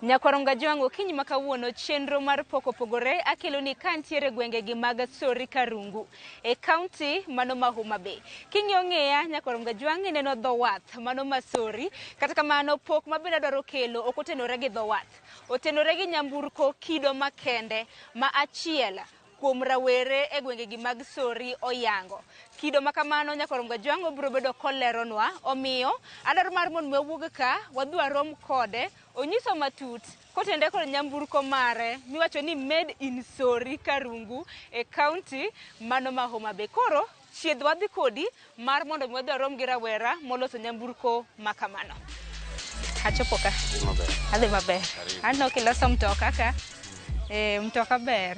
Nyakwarom Gajwang' okinyi ma kawuono chenro mar pok opogore akelo ni ka ntiere gwengegi mag Sori Karungu e kaunti mano ma Homa Bay. King'iyo ng'eya Nyakwarom Gajwang' ineno dho wath mano ma Sori, kata kamano pok ma bende adwaro kelo ok otenore gi dho wath. Otenore gi nyamburko kido makende ma achiel kuom rawere e gwengegi mag Sori oyango. Kido ma kamano Nyakwarom Gajwang' obiro bedo koleronwa, omiyo adwaro mar mondo mi wawuog ka wadhi warom kode onyiso matut kotenore kod nyamburko mare miwacho ni made in Sori Karungu e kaunti mano ma Homa Bay. Koro chiedh wadhi kodi mar mondo mi wadhi warom gi rawera moloso nyamburko ma kamano. Achopo ka. Adhi maber. Aneno kiloso mtoka ka. Eh, mtoka ber.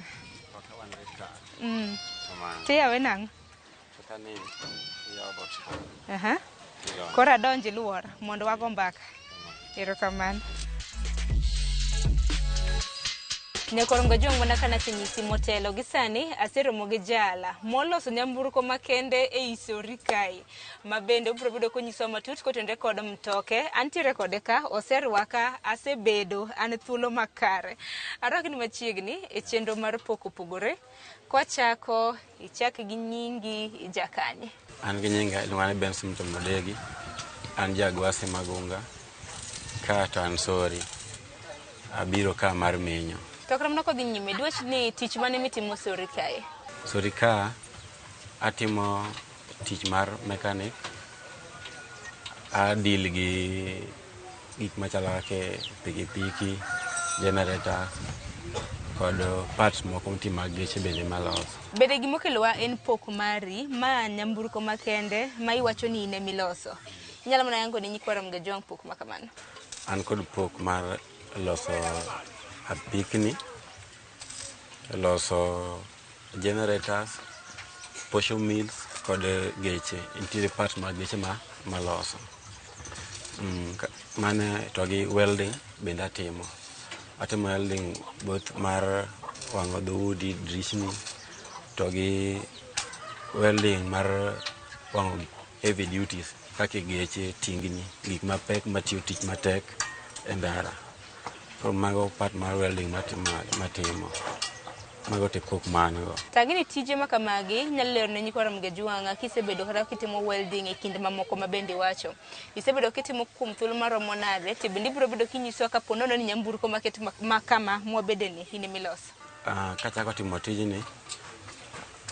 Tiyawe nang'o? Aha. Koro adonj iluor mondo wago mbaka. Erokamano. Nyakwar Gajwang' mana ka nasenyisi motelo gi sani aseromo gi jala moloso nyamburko makende ei Sori kae ma bende obiro bedo konyisowa matut kotenore kod mtoke. Antiere kode ka, oserwaka, asebedo, an thuolo makare. Arwakni machiegni e chenro mar pok opogore. Kwachako, ichak gi nyingi, ija kanye? An gi nyinga iluonga ni Benson Mtomodegi. An ja Gwasi Magunga. Ka to an Sori. Abiro ka mar menyo. To kata mana kodhi nyime, dwach ni tich mane mitimo Sori kae? Sori ka atimo tich mar mechanic. A deal gi gik machalo kaka pikipiki, generators kod parts moko nitie mag geche bende maloso. Bende gimokelowa en pok mari ma nyamburko makende ma iwacho ni in emiloso. Inyalo mana yango ne nyikwa Ramogi Ajwang' pok ma kamano. An kod pok mar loso apikni, loso generators, posho mills kod geche. Nitiere parts mag geche ma maloso. Mano to gi welding bende atimo. Atimo welding both mar wang'o dhoudi, dirishni to gi welding mar wang'o heavy duties kaka geche, tingni, gik mapek matiyo tich matek e ndara. Koro mago part mar welding matimo. Mago te pok ma an go. Tang'e ni tije ma kamagi inyalo lero ne nyikwa Ramogi Ajwang' kisebedo kata kitimo welding e kinde mamoko ma bende iwacho. Isebedo kitimo kuom thuolo maromo nade to bende ibiro bedo kinyisowa kapo nono ni nyamburko maket ma kama mwabede ni in emiloso. Kachako timo tijni,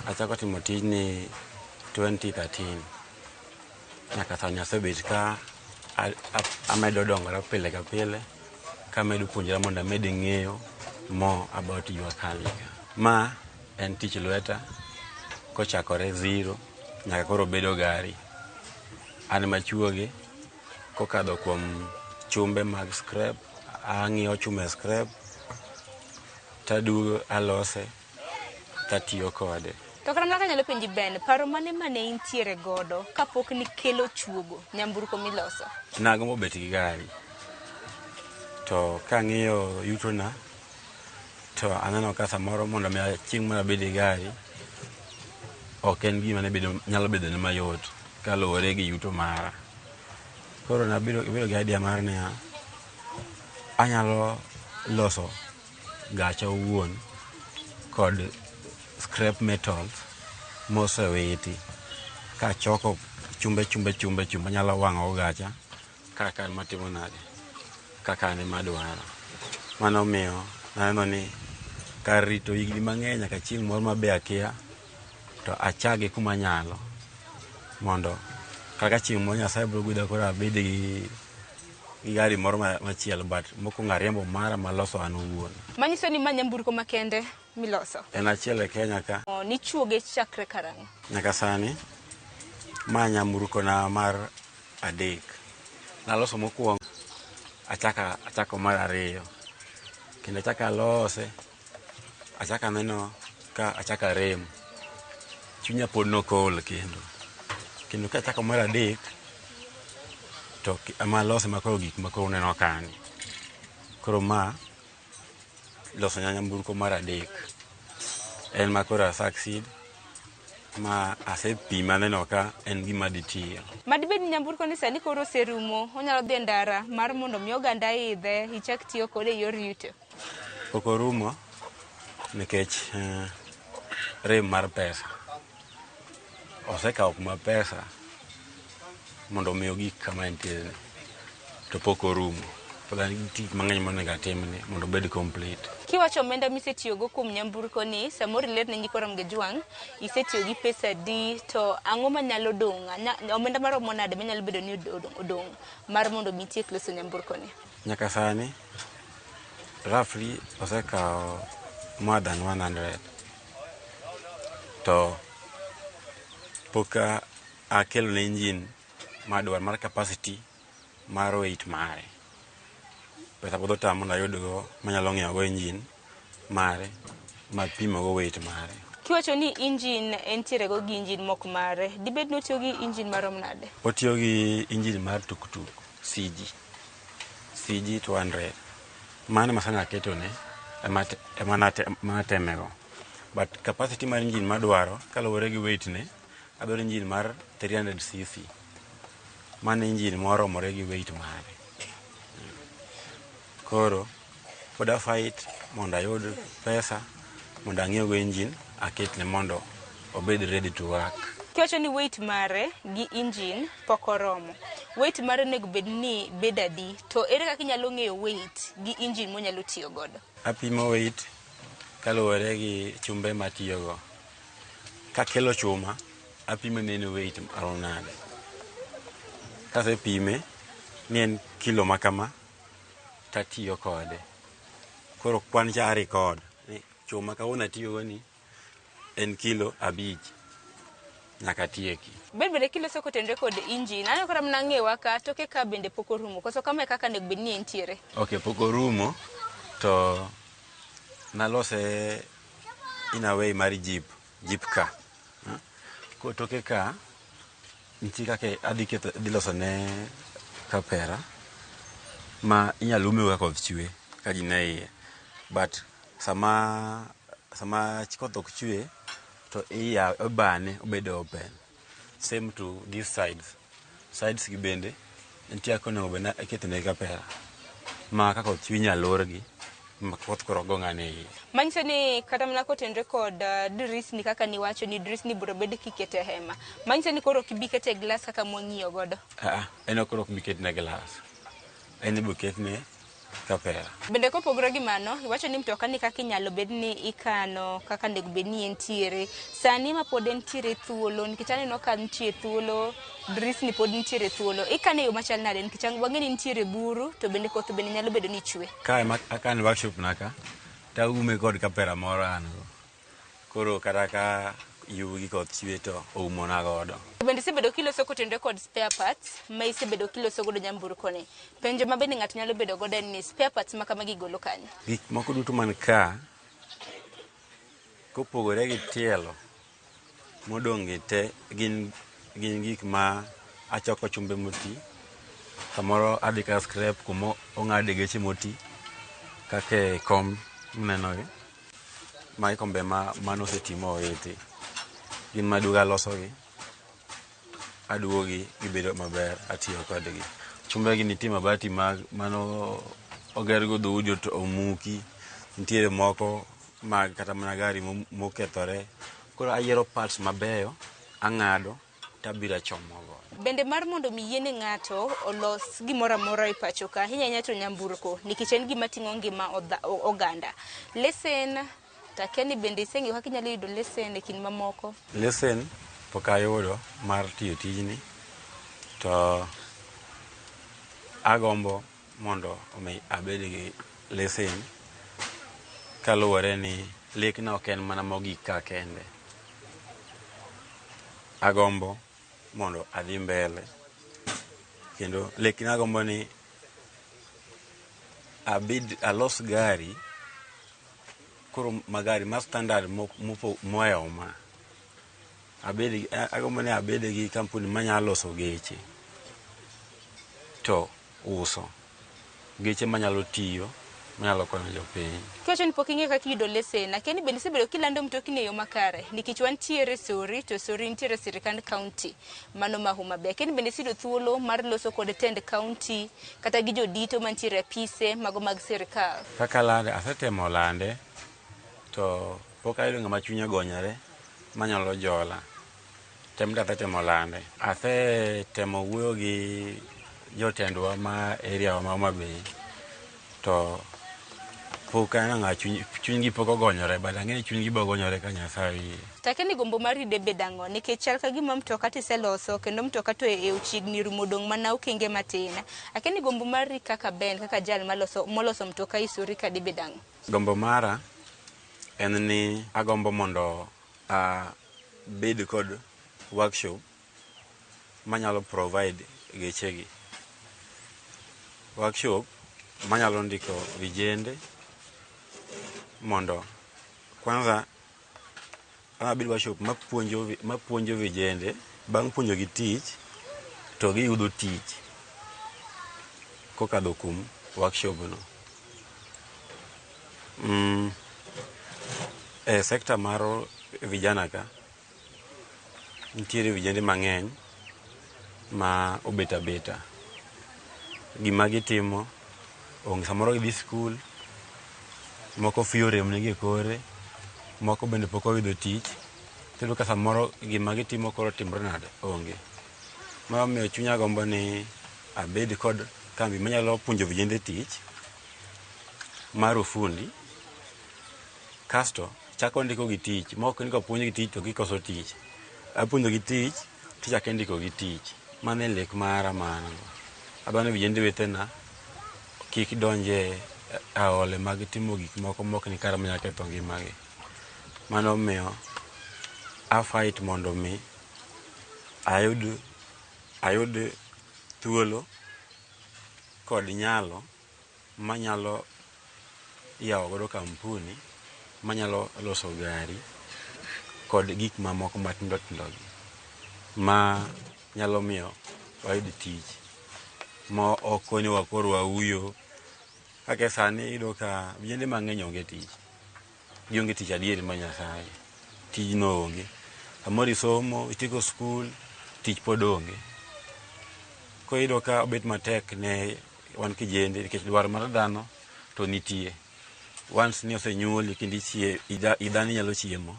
achako timo tijni 2013. Nyaka sani asebet ka amedo dongora pile ka pile kamedo puonjora mondo amed ng'eyo more about jua kali ka. Ma en tich lweta kochakore zero nyaka koro obedo gari. An ema achuoge kokadho kuom chumbe mag scrap, ang'iewo chuma e scrap taduogo alose tatiyo kode. To kata mana kanyalo penji Ben, paro mane mane intiere godo kapok nikelo chuogo nyamburko miloso? Nagombo bet gi gari. To kang'iyo yutona to aneno ka samoro mondo mi chieng' moro abed gi gari ok en gima ne bedo, nyalo bedo na mayot kaluwore gi yuto mara. Koro nabedo gi idea mar niya, anyalo loso gacha owuon kod scrap metals mosewiti kachoko chumbe chumbe chumbe chumbe anyalo wang'o go gacha kaka an matimo nade kaka an ema adwaro. Mano omiyo naneno ni kar rito higni mang'eny nyaka chieng' moro ma be akia to achak gi kuma anyalo mondo kaka chieng' moro Nyasaye biro gwedha koro abed gi gari moro machielo but mokwongo ariembo mara maloso an owuon. Manyiso ni ma nyamburko makende miloso. En achiel e Kenya ka. Nichuoge chakre karang'o? Nyaka sani ma nyamburko na mar adek. Naloso mokwongo achako mar ariyo. Kendo achako alose achako aneno ka achako arem. Chunya pod nok ool kendo. Kendo kachako mar adek to ema alose ma koro gik ma koro uneno kani. Koro ma loso nyamburko mar adek. En ma koro a succeed. Ma asepimo aneno ka en gima dhi tiyo. Madibed ni nyamburko ni sani koro oserumo, onyalo dhi e ndara mar mondo mi oganda idhe, ichak tiyo kode e yor yuto. Pok orumo nikech rem mar pesa. Osekawo kuma pesa mondo mi ogik kama entie ni. To pok orumo. Pod an gi tich mang'eny monego atimne mondo obed complete. Kiwacho omenda misetiyogo kuom nyamburko ni, samoro iler ne nyikwa Ramogi Ajwang', isetiyo gi pesa adi to ang'o manyalo dong'? Omenda maromo nade manyalo bedo ni odong' mar mondo mi itiek loso nyamburko ni? Nyaka sani, roughly osekawo more than 100. To pok akelo ne engine madwaro mar capacity mar weight mare. Pesa pod otama mondo ayudgo manyalo ng'iewo go engine mare mapimo go weight mare. Kiwacho ni engine entiere go gi engine mok mare, dibed ni otiyo gi engine marom nade? Otiyo gi engine mar tuktuk CG. CG 200. Mano ema sani aketone ema natemego. But capacity mar engine madwaro kaluwore gi weight ne, adwaro engine mar 300cc. Mano engine moromore gi weight mare. Koro pod a fight mondo ayud pesa mondo ang'iew go engine aketne mondo obed ready to work. Kiwacho ni weight mare gi engine pok oromo. Weight mare onego bed ni bed adi? To ere kaka inyalo ng'eyo weight gi engine monyalo tiyo godo? Apimo weight kaluwore gi chumbe matiyogo. Kakelo chuma, apimo ni en weight marom nade. Kasepime ni en kilo ma kama, tatiyo kode. Koro kwan cha a record ni chuma kawuono atiyogo ni en kilo 5 nyaka atieki. Bed bende kiloso kotenore kod engine, aneno kata mana ng'ewa ka, toke ka bende pok orumo. Koso kama e kaka onego bed ni entiere? Ok, pok orumo to nalose in a way mar jeep, jeep car. Koro toke ka nitie kaka adhi keto, adhi loso ne kapera ma inyalo ume go ka koth chwe ka ji nie iye. But sama koth ok chwe to ibane obedo open. Same to these sides. Sides gi bende nitie kaka onego bed ni iketone kapera ma ka koth chwe inyalo lorgi ma koth koro ok go ng'ano e iye. Manyiso ni kata mana kotenore kod dirisni kaka niwacho ni dirisni biro bed kikete hema. Manyiso ni koro ok ibi kete glass kaka mwang'iyo godo. En koro ok bi ketne glass. En ibo ketne kapera. Bende kopogore gi mano, iwacho ni mtoka ni kaka inyalo bed ni ikano kaka onego bed ni entiere. Sani ma pod entiere thuolo, nikech aneno ka nitie thuolo, dirisni pod nitiere thuolo. Ikane e yo machal nade? Nikech wang'e ni nitiere buru, to bende koth bende nyalo bedo ni chwe. Ka ema akane workshop na ka, taume kod kapera moro an go. Koro kata ka yugi koth chwe to oumona godo. Bende isebedo kiloso kotenore kod spare parts ma isebedo kiloso godo nyamburko ni. Penjo ma bende ng'ato nyalo bedo godo en ni spare parts ma kamagi igolo kanye? Gik moko duto man ka, kopogore gi tielo, modong' gi te gin gik ma achoko chumbe moti. Samoro adhi ka scrap kuma ong'ade geche moti, kaka e kom mineno gi. Magi kombe manoseti mowiti. Gin maduogo alosogi, aduogo gi gibedo maber, atiyo kodgi. Chumbe gi nitie mabati mano oger go dhoudi to omuki. Nitiere moko mag kata mana gari mokethore. Koro ayiero parts mabeyo, ang'ado, tabiro achomo go. Bende mar mondo mi yiene ng'ato olos gimoro amora e pacho ka, ahinya ahinya to nyamburko, nikech en gima ting'o ngima oganda. Lesen, takia ni bende iseng'eyo kaka inyalo yudo lesen e kind mamoko? Lesen pok ayudo mar tiyo tijni, to agombo mondo omi abed gi lesen kaluwore ni lekna ok en mana mogik ka kende. Agombo mondo adhi mbele kendo lekna agombo ni abed alos gari koro magari ma standard mohewo ma. Agombo ni abed gi kampuni manyalo loso geche to uso. Geche manyalo tiyo manyalo konyo jopiny. Kiwacho ni pok ing'eyo kaka iyudo lesen, akia ni bende isebedo kilando mtokni e yo makare nikech wantiere Sori to Sori nitiere sirikand kaunti mano ma Homa Bay. Akia ni bende iseyudo thuolo mar loso kod tend kaunti kata gi jodito mantiere e apise mago mag sirikal. Kaka lande, asetemo lande to pok ayudo ng'ama chunye ogonyore manyalo jola. Tem to asetemo lande. Asetemo wuoyo gi jotendwa ma area wa ma Homa Bay to pok aneno ng'a chunygi pok ogonyore but ang'e ni chunygi biro gonyore ka Nyasaye oyie. To akia ni gombo mari debed ang'o nikech chal ka gima mtoka to iseloso kendo mtoka to e ochiegni rumo odong' mana okenge matin. Akia ni gombo mari kaka Ben kaka jal maloso moloso mtoka Isuri ka debed ang'o? Gombo mara en ni agombo mondo abed kod workshop manyalo provide gechegi. Workshop manyalo ndiko vijende mondo kwanza abed workshop mapuonjo vijende bang' puonjogi tich to giyudo tich kokadho kuom workshop no. E sekta mar vijana ka, nitiere vijende mang'eny ma obet abeta. Gima gitimo onge, samoro gidhi skul, moko fee orem negi e kore, moko bende pok oyudo tich. Tiyudo ka samoro gima gitimo koro timre nade? Onge. Ma omiyo chunya gombo ni abed kod kambi manyalo puonjo vijende tich mar ufundi kasto chako ndiko gi tich mok ni kopuonjgi tich to gikoso tich. Apuonjogi tich tichako indikogi tich. Mano e lek mara ma an go. Adwa ni vijende wetena kik donje aole mag timo gik moko mok ni kare manyalo ketho ngimagi. Mano omiyo a fight mondo mi ayud thuolo kod nyalo manyalo yawo godo kampuni manyalo loso gari kod gik mamoko matindo tindo gi ma nyalo miyo wayud tich ma ok konyowa koro wauyo. Kaka sani iyudo ka vijende mang'eny onge tich. Gionge tich adieri mar Nyasaye. Tijno onge. Samoro isomo, itieko skul, tich pod onge. Koro iyudo ka obet matek ne wan kijende nikech dwaro mar dhano to nitie. Once ni osenyuoli kendo dhano inyalo chiemo,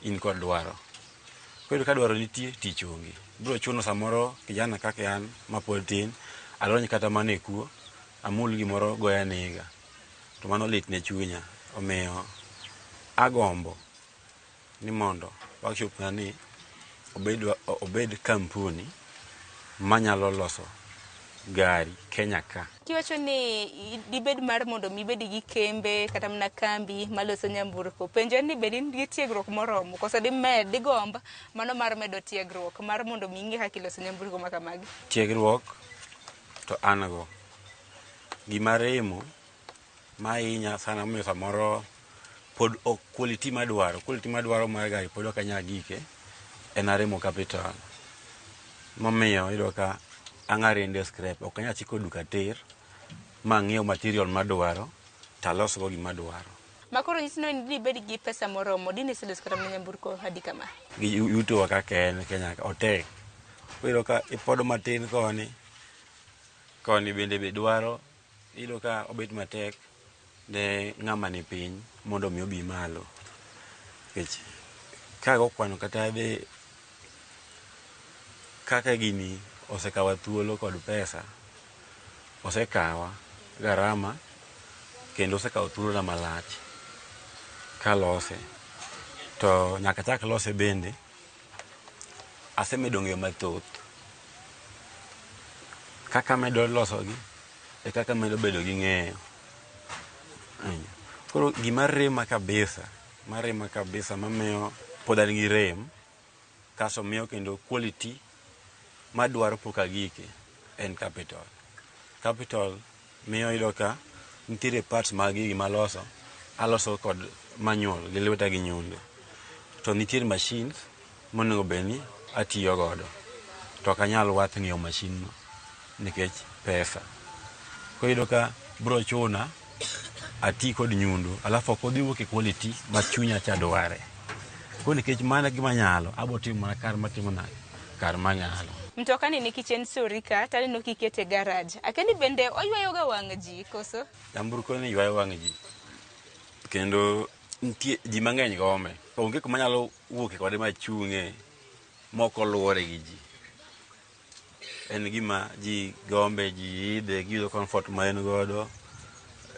in kod dwaro. Koro iyudo ka dwaro nitie, tich onge. Biro chuno samoro kijana kaka an mapod tin, alony kata mana e kuo, amul gimoro goya nega. To mano lit ne chunya. Omiyo agombo ni mondo workshop na ni obed kampuni manyalo loso gari Kenya ka. Kiwacho ni dibed mar mondo mi ibed gi kembe kata mana kambi maloso nyamburko. Penjo en ni bende in gi tiegruok moromo koso dimed digomb mano mar medo tiegruok mar mondo mi ing'e kaka iloso nyamburko ma kamagi? Tiegruok to an go. Gima remo mahinya sana momiyo samoro pod ok quality madwaro mar gari pod ok anyal gike en aremo capital. Momiyo iyudo ka ang' arende scrap ok anyal chiko duka tir ma ang'iew material madwaro talos go gima adwaro. Ma koro nyisi ni dibed gi pesa moromo dine iseloso kata mana nyamburko adi kama? Gi yuto wa kaka en Kenya ka otek. Koro iyudo ka ipodo matin koni, koni bende be dwaro iyudo ka obet matek ne ng'ama ni piny mondo mi obi malo. Nikech kago kwano kata dhi kaka gini osekawa thuolo kod pesa, osekawa gharama kendo osekawo thuolona malach kalose. To nyaka achak lose bende, asemedo ng'eyo mathoth. Kaka amedo losogi, e kaka amedo bedo gi ng'eyo. Koro gima rema kabisa, marema kabisa mamiyo pod an gi rem, kasto miyo kendo quality madwaro pok agike en capital. Capital miyo iyudo ka nitiere parts mag gigi maloso, aloso kod manual gi lweta gi nyundo. To nitiere machines monego bed ni atiyo godo. To ok anyal wath ng'iewo machine no nikech pesa. Koro iyudo ka biro chuna ati kod nyundo, alafu ok odhi wuok e quality ma chunya cha dware. Koro nikech mano e gima anyalo, abo timo mana kar matimo nade, kar manyalo. Mtoka ni nikech en sori ka, to aneno kikete e garage. Akia ni bende oywayo ga wang' ji koso? Nyamburko ni ywayo wang' ji kendo nitie ji mang'eny gome. Onge kuma anyalo wuoke kode machung'e mok oluore gi ji. En gima ji gombe, ji idhe, giyudo comfort ma en godo,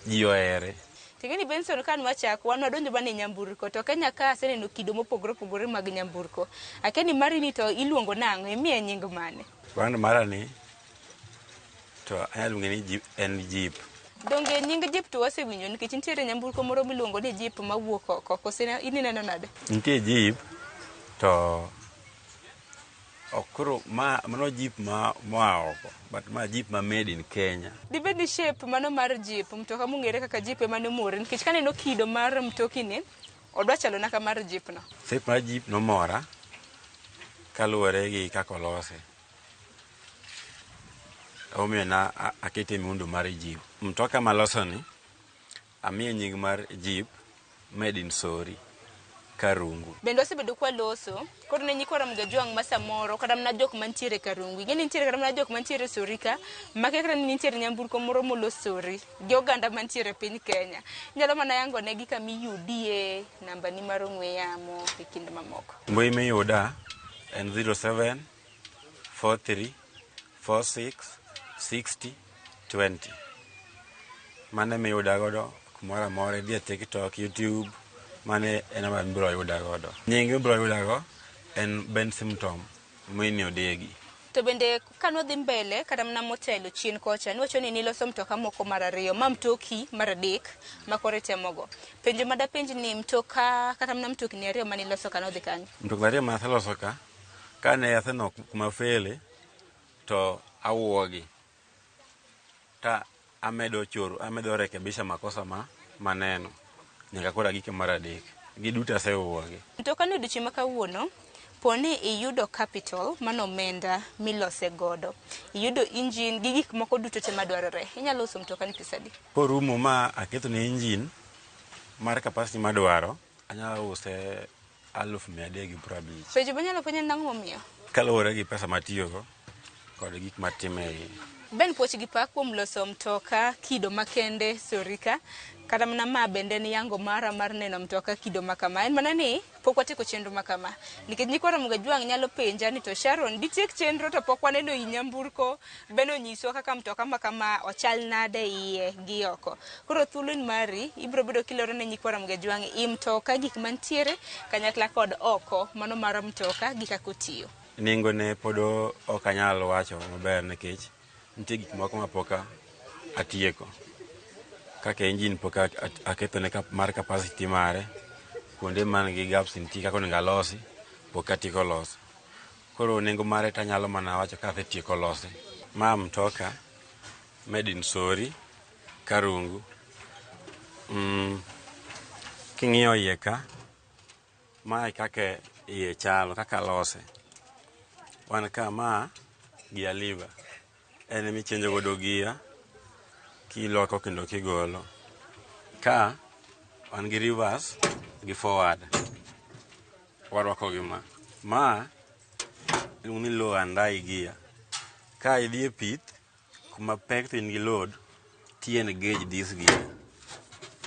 ji ohere. Ting'eni Benson ka nwachako wan wadonjo mana e nyamburko to Kenya ka aseneno kido mopogore opogore mag nyamburko. Akia ni mari ni to iluongo nang'o, imiye nying mane? Brand mara ni to anyalo luonge ni jeep, en jeep. Donge nying jeep to wasewinjo nikech nitiere nyamburko moro miluongo ni jeep mawuok oko kose in ineno nade? Nitie jeep to ok koro ma mano jeep ma moa oko but ma jeep ma made in Kenya. Dibed ni shape mano mar jeep, mtoka mong'ere kaka jeep ema nomori nikech kaneno kido mar mtoki ni odwa chalo na ka mar jeep no. Shape mar jeep nomora kaluwore gi kaka olose. Omiyo na akete muundo mar jeep. Mtoka maloso ni amiye nying mar jeep made in Sori Karungu. Bende wasebedo kwaloso koro ne nyikwa Ramogi Ajwang' ma samoro kata mana jok mantiere Karungu. Ing'e ni nitiere kata mana jok mantiere Sori ka makia kata ni nitiere nyamburko moro molos Sori gi oganda mantiere e piny Kenya. Inyalo mana yango negi kama iyudie, namba ni mar ong'we yamo e kind mamoko. Mbui miyuda en 07 43 46 60 20. Mano emiyuda godo kumoro amora, idhi e TikTok, YouTube, mano e namba mibiro yuda godo. Nying mibiro yuda go en Ben Symptom Mwini Odegi. To bende kanwadhi mbele kata mana motelo chien kocha niwacho ni niloso mtoka moko mar ariyo ma mtoki mar adek ma koro itemogo. Penjo madapenj ni mtoka kata mana mtokni ariyo maniloso ka nodhi kanye? Mtokni ariyo ma aseloso ka, kane aseneno kuma fele to awuogi ta amedo choro, amedo rekebisha makosa ma maneno nyaka koro agike mar adek. Giduto asewuogi. Mtoka ni odiochieng' ma kawuono, po ni iyudo capital mano omenda milose godo, iyudo engine gi gik moko duto te madwarore, inyalo uso mtoka ni pesa adi? Korumo ma aketo ne engine mar capacity madwaro, anyalo use 350,000. Penjo manyalo penjo en ang'o momiyo? Kaluwore gi pesa matiyogo kod gik matime iye. Ben puoch gi pak kuom loso mtoka kido makende Sori ka, kata mana ma bende en yango mara mar neno mtoka kido makama. En mana ni pok watieko chenro makama. Nikech nyikwa Ramogi Ajwang' nyalo penja ni to Sharon ditiek chenro to pok waneno i nyamburko, Ben onyiswa kaka mtoka makama ochal nade iye gi oko. Koro thuolo en mari, ibiro bedo kilero ne nyikwa Ramogi Ajwang' i mtoka gik mantiere kanyakla kod oko mano mar mtoka gi kaka otiyo. Nengo ne pod ok anyal wacho maber nikech nitie gik moko ma pok atieko. Kaka engine pok aketo ne mar capacity mare, kuonde man gi gaps nitie kaka onego alosi, pok atieko loso. Koro nengo mare tanyalo mana wacho ka asetieko lose. Ma mtoka made in Sori, Karungu. King'iyo iye ka, mae kaka iye chalo, kaka alose. Wan ka ma gear lever, en emichenjo godo gear kiloko kendo kigolo. Ka wan gi reverse gi forward, warwako gi ma. Ma iluongo ni low and high gear. Ka idhi e pith kuma pek to in gi load, ti engage this gear.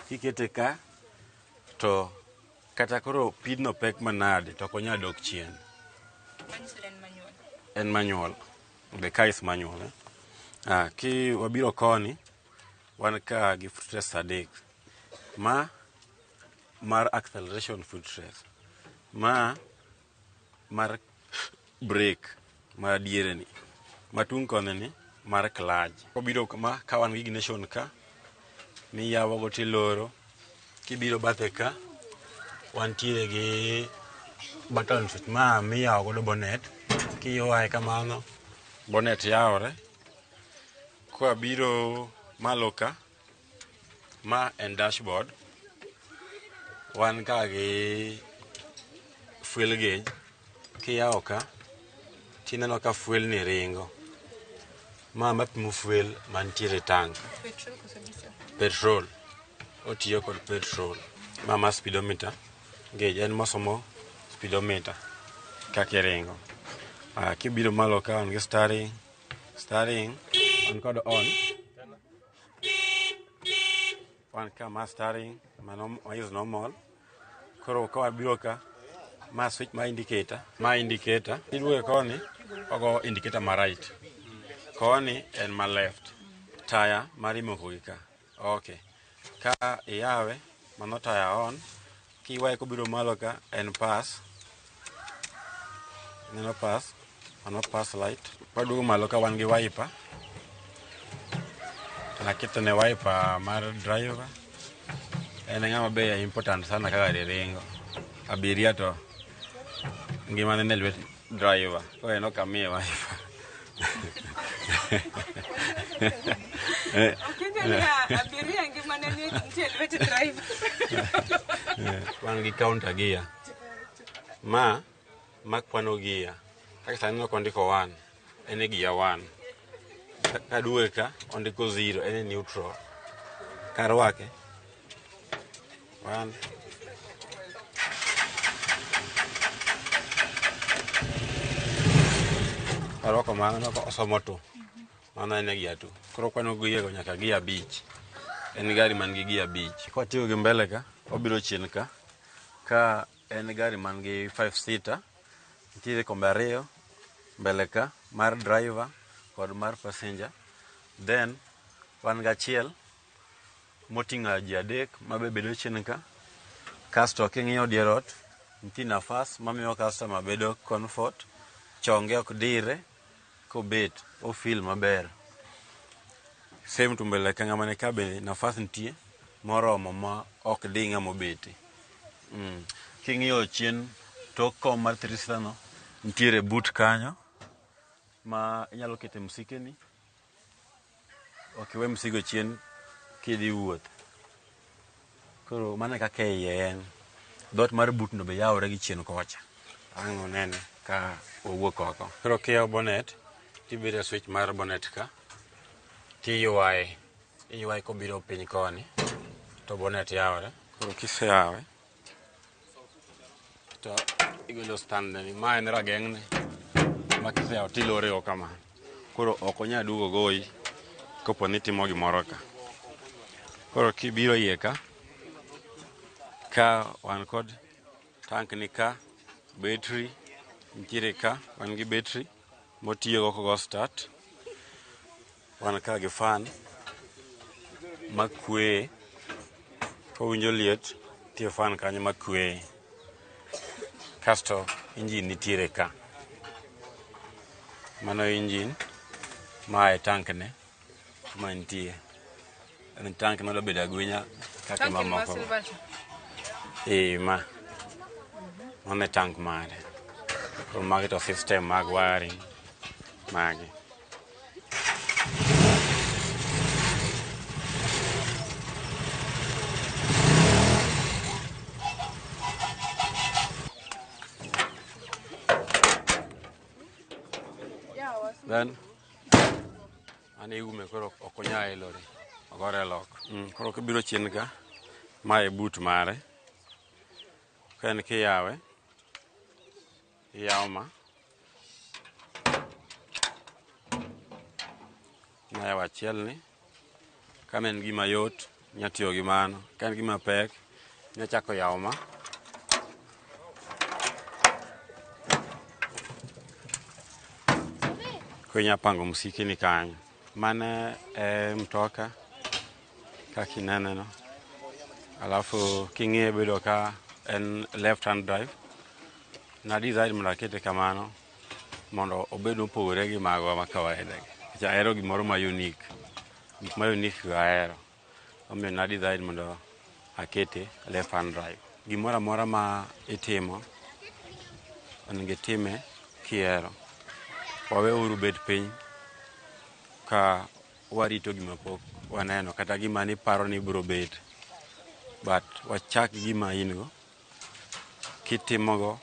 Kikete ka to kata koro pidhno pek manade to ok onyal dok chien. En manual. The car is manual. Eh? Ki wabiro koni, wan ka gi footrest adek. Ma mar acceleration footrest. Ma mar brake mar diere ni. Matung' koni ni mar clutch. Wabiro ma ka wan gi ignition ka miyawo go tiloro. Kibiro bathe ka wantiere gi button switch ma miyawo godo bonnet. Kiywaye kamano bonnet yawore. Kwabiro malo ka, ma en dashboard. Wan ka gi fuel gauge. Kiyawo ka, tineno ka fuel ni ringo. Ma mapimo fuel mantiere e tank. Petrol koso diesel? Petrol. Otiyo kod petrol. Ma speedometer gauge en mosomo speedometer kaka iringo. Kibiro malo ka wan gi steering, steering wan kod on. Wan ka ma steering mano is normal. Koro ka wabiro ka ma switch ma indicator, ma indicator. Iduoge koni ogo indicator ma right. Koni en ma left. Taya mar imoko gi ka. Okay. Ka iyawe mano taya on. Kiwaye kobiro malo ka en pass. Ineno pass, mano pass light. Waduogo malo ka wan gi wiper. Naketo ne wiper mar driver. En ng'ama be important sana ka gari ringo. Abiria to ngimane ne lwet driver. Koro en ok amiye wiper. Okinjo ni abiria ngimane nitie lwet driver. Wan gi counter gear. Ma kwano gear. Kaka sani aneno kondiko 1, en e gear 1. Kaduoge ka, ondiko 0, en e neutral. Karwake. 1. Karwako mano, aneno ka osomo 2. Mano en e gear 2. Koro kwano gear go nyaka gear 5. En gari man gi gear 5. Kwatiyo gi mbele ka, obiro chien ka. Ka en gari man gi 5 seater. Nitiere kombe ariyo mbele ka mar driver kod mar passenger. Then wan gachiel moting'o ji 3 mabe bedo chien ka. Kasto king'iyo dier ot nitie nafas mamiyo customer bedo comfort, chonge ok dire kobet o feel maber. Same to mbele ka ng'ama ni ka be nafas nitie moromo ma ok di ng'ama obete. King'iyo chien tok kom mar 3 seater no nitiere boot kanyo ma inyalo kete msikeni. Ok iwe msigo chien kidhi wuoth. Koro mano e kaka iye en. Dhoot mar boot no be yawore gi chien kocha. Ang' unene ka wawuok oko. Koro kiyawo bonnet tibiro e switch mar bonnet ka tiywaye. Iywaye kobiro piny koni to bonnet yawore. Koro kiseyawe to igolo stand ni. Ma en rageng'ne ma kiseyawo tilore go kama. Koro ok onyal duogo goyi kopo ni itimo gimoro ka. Koro kibiro iye ka, ka wan kod tank ni ka, battery nitiere ka, wan gi battery motiyogo kogo start. Wan ka gi fan makweye, kowinjo liet nitie fan kanyo makweye. Kasto engine nitiere ka. Mano engine, ma e tank ne kuma nitie. En tank madwa bedo agwinya kaka mamoko. Ma. Mano e tank mare. Koro magi to system mag wiring magi. Then an iume koro ok onyal elore. Ogore lock. Koro kibiro chien ka, ma e boot mare. Ka en kiyawe, iyawo ma. Nayawo achiel ni. Ka en gima yot, inya tiyo gi mano. Ka en gima pek, inya chako yawo ma. Koro inya pango msiki ni kanyo. Mano e mtoka kaka inene no. Alafu king'iye bedo ka en left hand drive. Na decide mondo akete kamano mondo obed mopogore gi magwa ma kawaida gi. Nikech ahero gimoro ma unique. Gik ma unique go ahero. Omiyo na decide mondo akete left hand drive. Gimoro amora ma itimo onego itime kihero. Waweuru bet piny ka warito gima pok waneno kata gima niparo ni biro bet. But wachak gi gima in go kitimogo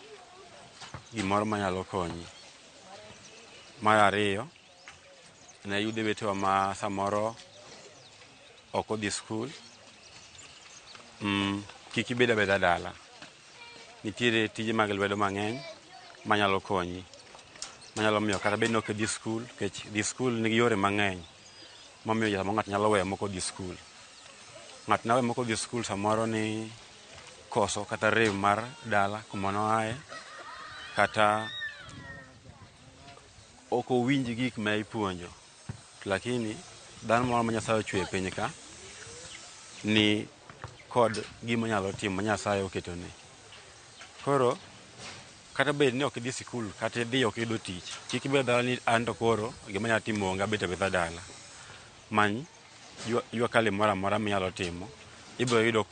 gimoro manyalo konyi. Mar ariyo, ne yudhe wetewa ma samoro ok odhi skul. Kik ibed abeda dala. Nitiere tije mag lwedo mang'eny manyalo konyi. Manyalo miyo kata bed ni ok idhi skul, nikech dhi skul nigi yore mang'eny momiyo samoro ng'ato nyalo weyo mok odhi skul. Ng'ato nyalo weyo mok odhi skul samoro ni koso kata rem mar dala kuma noaye, kata ok owinj gik ma ipuonjo. Lakini dhano moro ma Nyasaye ochweyo e piny ka ni kod gima onyalo timo ma Nyasaye oketone. Koro kata bed ni ok idhi sikul kata idhi ok iyudo tich, kik ibed dhano ni an to koro gima anyalo timo onge abet abeta dala. Many jua kali moro amora minyalo timo, ibiro yudo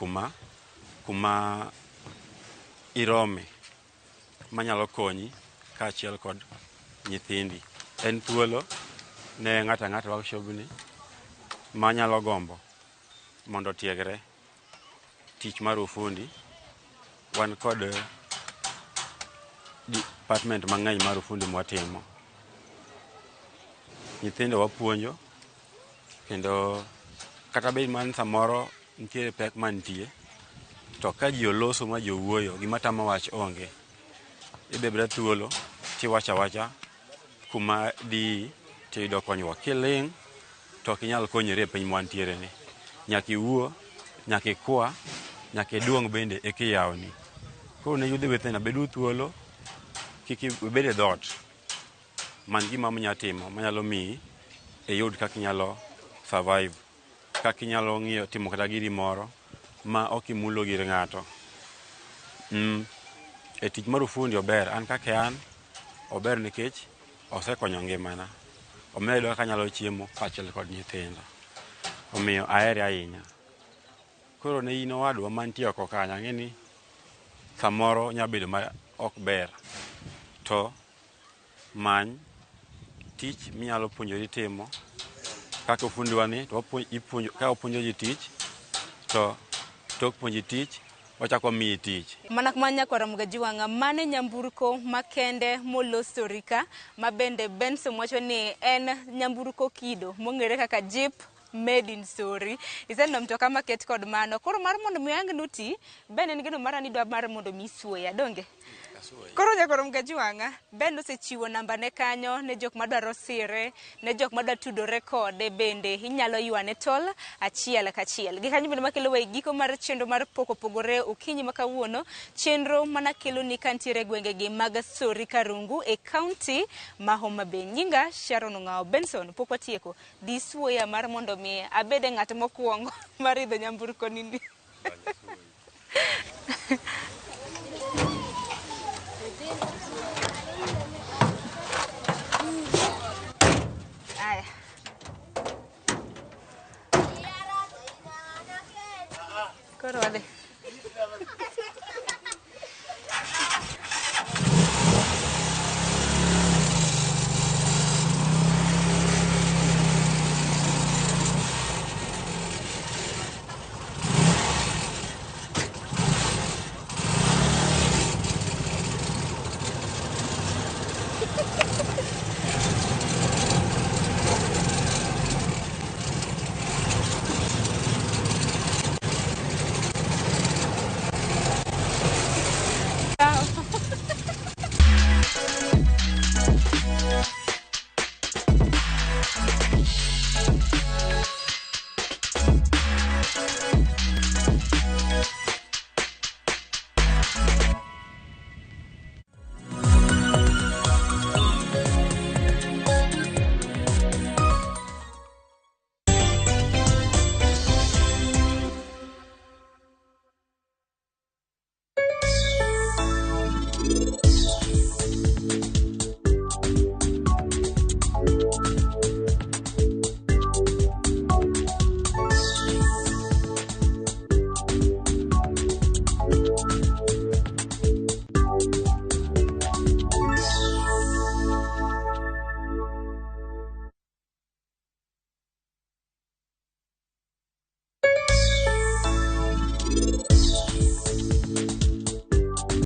kuma irome manyalo konyi kaachiel kod nyithindi. En thuolo ne ng'ato ang'ata workshop ni manyalo gombo mondo otiegre tich mar ufundi. Wan kod department mang'eny mar ufundi mwatimo. Nyithindo wapuonjo kendo kata bed mana ni samoro nitiere pek mantie, to ka ji oloso ma ji owuoyo, gima tamo wach onge. Idhi abeda thuolo tiwacho awacha kuma diyi tiyudo konyruok. Kiling' to ok inyal konyori e piny mwantiere ni. Nyaka iwuo, nyaka ikwa, nyaka iduong' bende eka iyawni. Koro ne yudhe wetena, beduru thuolo, kik ibed e dhoot. Many gima inyalo timo manyalo miyi iyud kaka inyalo survive, kaka inyalo ng'iyo timo kata giri moro ma ok imulo gir ng'ato. E tich mar ufundi ober, an kaka an, ober nikech osekonyo ngimana. Omiyo ayudo kaka anyalo chiemo kaachiel kod nyithinda. Omiyo ahere ahinya. Koro ne in owadwa mantie oko kanyo, ang'e ni samoro nyalo bedo ma ok ber. To many tich minyalo puonjori timo kaka ofundiwa ni to ka wapuonjo ji tich to tok puonji tich wachako wamiyi tich. Mana kuma nyakwara Mugajiwang'a, mane nyamburko makende molos Sorika, ma bende Benson wacho ni en nyamburko kido mong'ere kaka Jeep made in Sori. Iseneno mtoka maket kod mano. Koro mar mondo mi ang' nuti, Ben en geno mara ni dwa mar mondo mi isuoya, donge? Koro nyakwara Mugajiwang'a, Ben osechiwo namba ne kanyo ne jok madwaro sire, ne jok madwa tudore kode bende inyalo ywane tol achiel kachiel. Gi kanyo bende makelo wa e giko mar chenro mar pok opogore okinyi ma kawuono, chenro mana kelo ni kantiere gwengegi mag Sori Karungu e kaunti ma Homa Bay. Nyinga Sharon Ong'ao. Benson, pok watieko. Dhi suoya mar mondo mi abede ng'at mokwongo mar idho nyamburko nini. Aya. Koro wadhi.